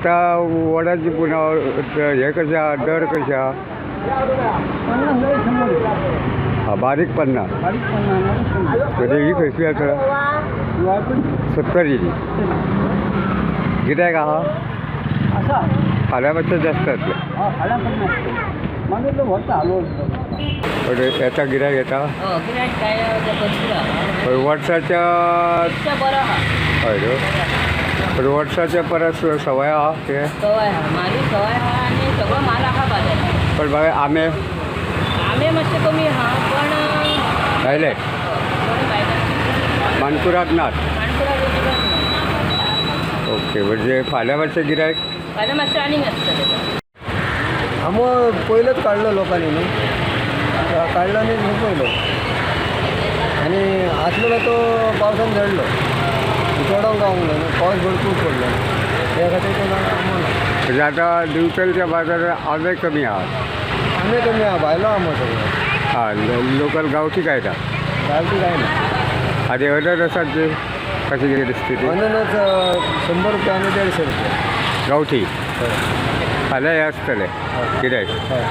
आतां वडाची पुन्हा हे कशें आहा, दर कशें आहा? 50 रुपये, 100 रुपये. हा, बारीक 50. बारीक 50, मोठी 100. म्हणजे ही खंयची आसा? 70. गिरायक आहा? आसा. फाल्यां मातशें जास्त जातलें. हय, फाल्यां कमी आसतलें, मागीर तो व्हरता हालू. पण येता, गिरायक येता? गिरायक काय भरपूर आहा. पण वर्साच्या पेक्षा बरो आहा. हय न्हू, पण वर्साच्या परस सवाय आहा ते. सवाय आहा, मालूय सवाय आहा आनी सगळो माल आहा बाजारात. पण बाय आमे? आमे मातशें कमी आहा, पण भायले. पण भायले. मानकुराद नात? मानकुराद अजिबात ना. ओके, म्हणजे फाल्यां मातशें गिरायक. फाल्यां मातशें आनीक आसतलें. आमो पयलोच काडलो लोकांनी न्हू, काडलो आनी सोंपयलो आनी आसलेलो तो पावसान झडलो, चडोंक गावंक ना न्हू, पावस भरपूर पडलो, त्या खातीर तो आंबो ना. म्हणजे आतां दिवचलच्या बाजारात आमे कमी आहात? आमे कमी आहा, भायलो आंबो सगळो. हा, लोकल गांवठी काय ना? गांवठी काय ना. आनी अननसाची कशी कितें स्थिती? अननस 100 रुपया आनी 150 रुपया. गांवठी. हय. फाल्यां हें आसतलें गिरायक? हय.